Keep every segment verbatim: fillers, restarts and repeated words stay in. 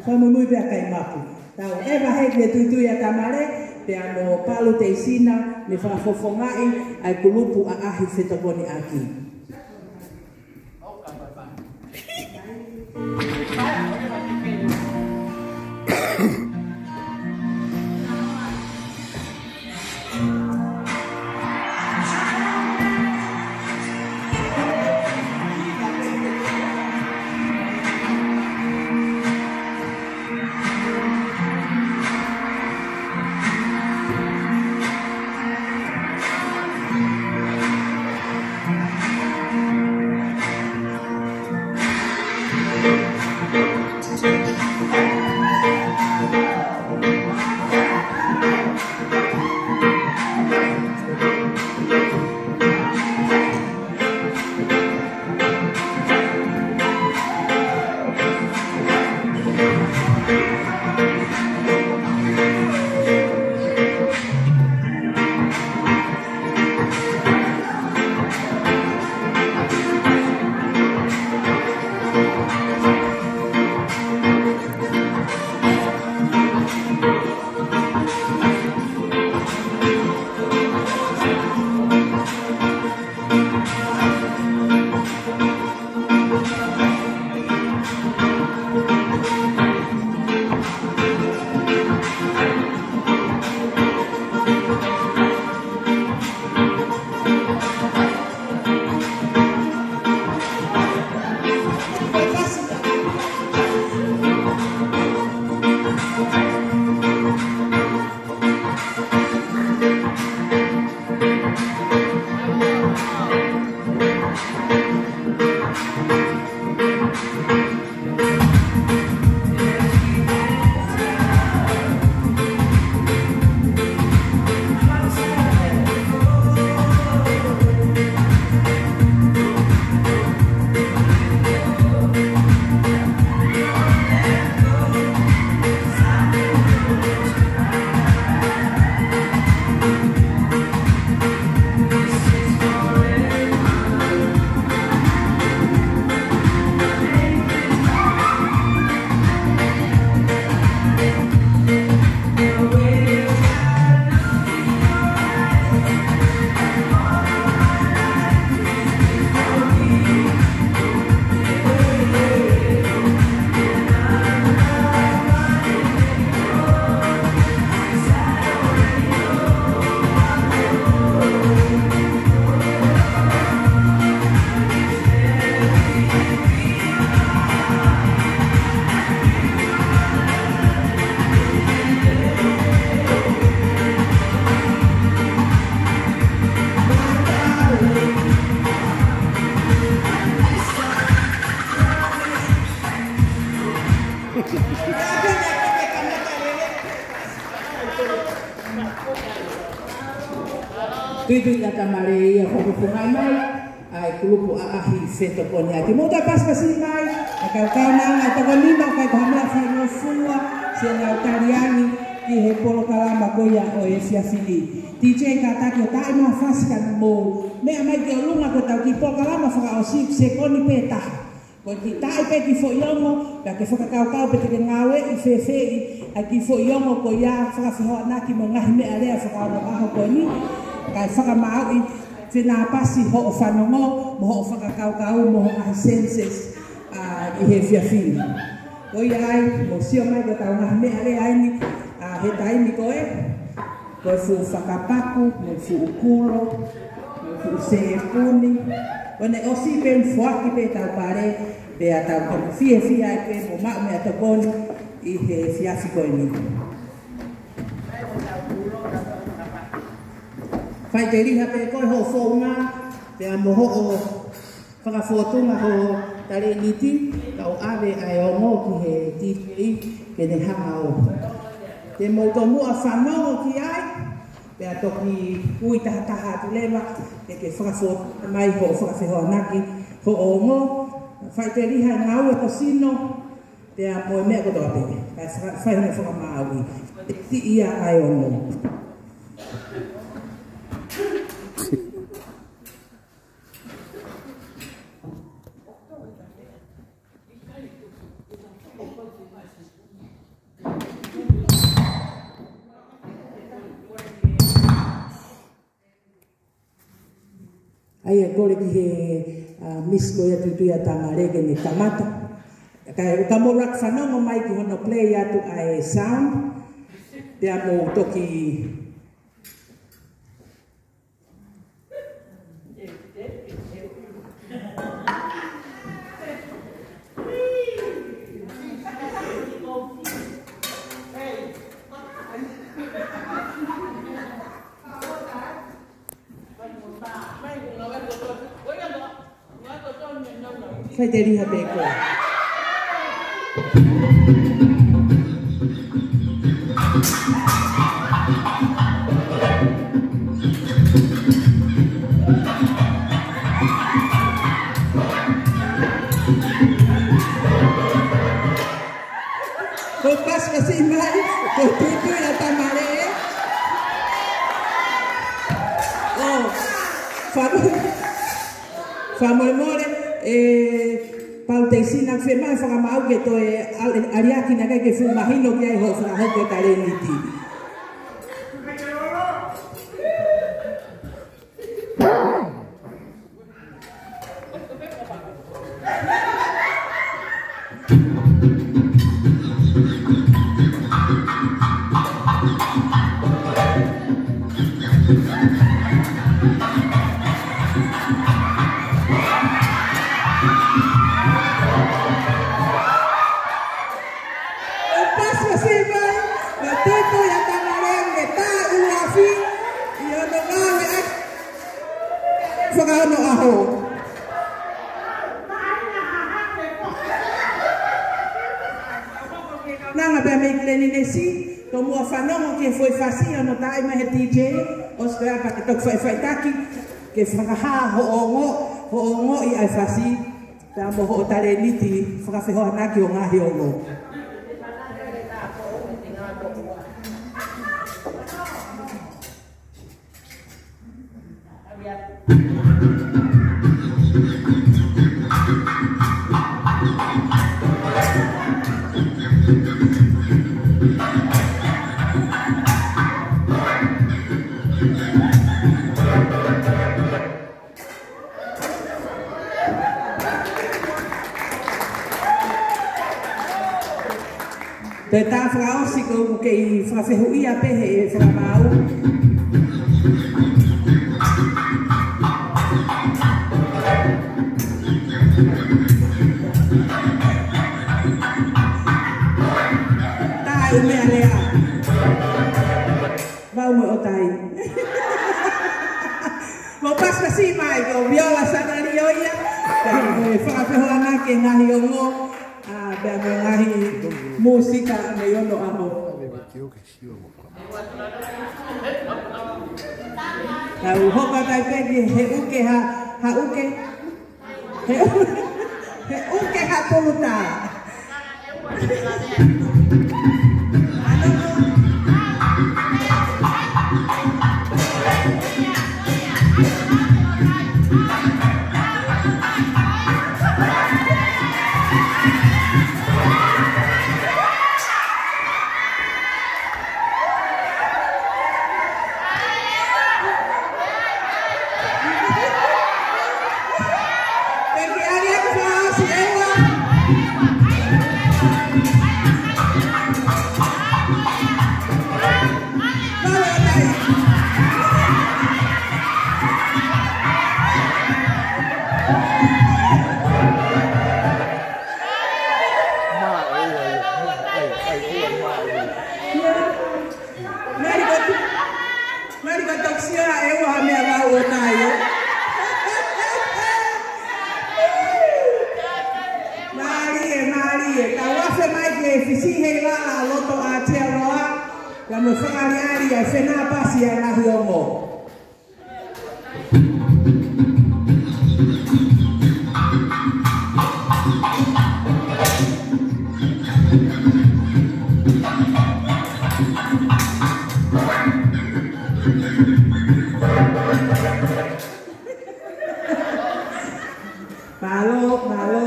Fakamuimui pē ʻa Kaimapu. Tau ʻeva heni ki he tuitui ʻa Tamale, pea mo Palu Teisina, ne fakafofongaʻi ʻa e kulupu ʻaʻahi fetokoniʻaki. Tuitui ʻa Tamale ia fakafofongaʻi mai ʻa e kulupu ʻaʻahi fetokoniʻaki. Mou toe pasipasi mai, ʻa e kau kaunanga ʻa e toko nima, ʻikai ko ha meʻa faingofua, siʻi nau taliangi ki he polokalama ko ia ʻo e efiafi ni. DJ, kātaki ʻo taaʻi mai ha fasi ka mou meʻa mai ki ʻolunga ko ʻetau kiʻi polokalama fakaʻosi, sekoni pē taha. Ko e kiʻi taaʻi pē kiʻi foʻi ongo, pea ke fakakaukau pe te ke ngāueʻi fēfeʻi ʻa e kiʻi foʻi ongo ko ia, fakafehoanaki mo e ngaahi meʻalea fakaongo ʻaho ko eni, kae fakamāuʻi, fenāpasi hoʻo fanongo, mo hoʻo fakakaukau, mo hoʻo ngaahi senses, ʻa, ʻi he efiafi ni. Ko ia ai, mou sio mai ko ʻetau ngaahi meʻalea eni, ʻa, he taimi ko ē, ko e fuʻu fakapaku, mo e fuʻu kulo, mo e fuʻu sēpuni. Ko ʻene ʻosi pē ʻeni foaki pē ʻetau pale, pea tau toki fiefia ai pē mo maʻu meʻatokoni ʻi he efiafi ko eni. Faʻiteliha pē koe hoʻo founga, pea mo hoʻo fakafōtunga hoʻo talēniti, ka ʻoku ʻave ʻa e ongo ki he DJ ke ne hanga ʻo. Te mou tomuʻa fanongo ki ai, pea toki ui tahataha atu leva, ke ke fakafōtunga mai hoʻo fakafehoanaki hoʻo ongo, faʻiteliha e ngāue ko sino, pea mo e meʻa kotoa pē, kae faka-, fai hono fakamāuʻi, ʻe siʻi ia ʻa e ongo. ʻA ia kole ki he, ʻa, misi ko ia Tuitui ʻa Tamale ke ne kamata. Kae ʻoua ka mou laka fanongo mai ki hono play atu ʻa e sound. Pea mou toki Fai teliha pē koe. Ko Pasika Simai, ko Tuitui ʻa Tamale. ʻO, fakamolemole, ʻe, pau te isina fe mai fakamaau ke toe ʻal-, ʻaliaki naʻa ke fuʻu mahino ki ai hoʻo fakahoko e talēniti. ʻO Pasika Simai, ʻo Tuitui ʻa Tamale, ʻe tā ʻuluafi ʻi hono ngāue ʻaki fakaonoʻaho. Nanga pea mei Gleninesi, tomuʻa fanongo ki he foʻi fasi ʻa hono tā mai he D J, ʻosi ko ia pea ke toki faʻifaʻitaki, ke fakahā hoʻo ongo, hoʻo ongoʻi ʻa e fasi, pea mo hoʻo talēniti fakafehoanaki ʻo ngaahi ongo. Pea tā fakaʻosi ko ʻeku kei fakafehuʻia pē he fakamaau. Tā e meʻa lea. Mau mo ʻOtai. Mo Pasika Simai, ko Viola Sanalio ia. Pea mo e fakafehoanaki e ngaahi ongo, ʻa, pea mo e ngaahi mūsika mei onoʻaho. Tau hoko atu ai pē ki he uke ha, ha uke. He, he uke ha puluta. Mali ko tu-, mali ko toki sio ʻe ua ha meʻa mau ʻo tai, ē? Mālie, mālie. Tau afe mai ki he Fisi Heilala ʻa Loto ʻAotearoa, ka mo fakaʻaliʻali ʻa e fenāpasi ʻa e ngaahi ongo. Mālō, mālō.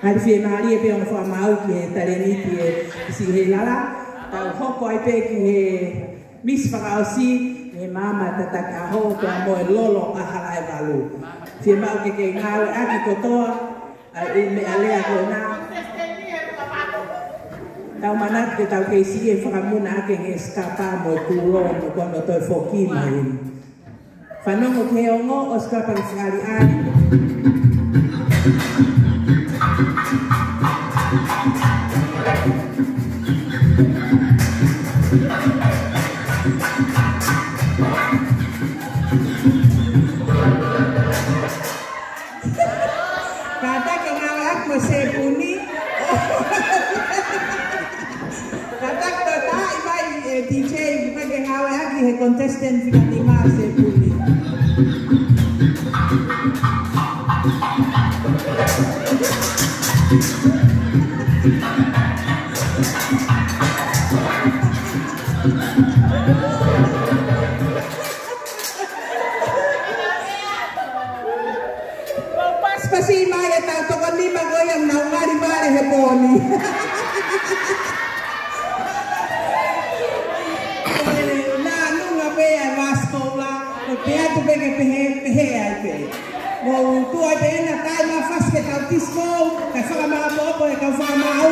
ʻAi fiemālie pē ʻo fakamaau ki he talēniti ʻa e Fisi Heilala. Tau hoko ai pē ki he Misi fakaʻosi, ʻi he maama tataki ʻaho, pea mo e lolo ʻa Halaevalu. Fiemaʻu ke ke ngāueʻaki kotoa ʻa e ʻū meʻalea ko ena. Tau manatu ke tau kei siʻi e fakamuna ʻaki e ngaahi sikapa mo e kūlō mo ko hono toe foki mai. Fanongo ki he ongo ʻo e sikapa ke fakaʻaliʻali. Kātaki ʻo ngāueʻaki mo e sēpuni. Kātaki ʻo taaʻi mai e D J, mai ke ngāueʻaki he contestant fika nima e sēpuni. Pasipasi mai e tau toko nima ko ia ʻoku nau ngali vale he pō ni. Ē, nā nunga pē ʻa e vasikoula, ko e pehē atu pē ke pehē, pehē ai pē. Mou tuʻu ai pē ena, taimi ʻa e fasi ke tau disco, kae fakamāʻopoʻopo e kau fakamaau.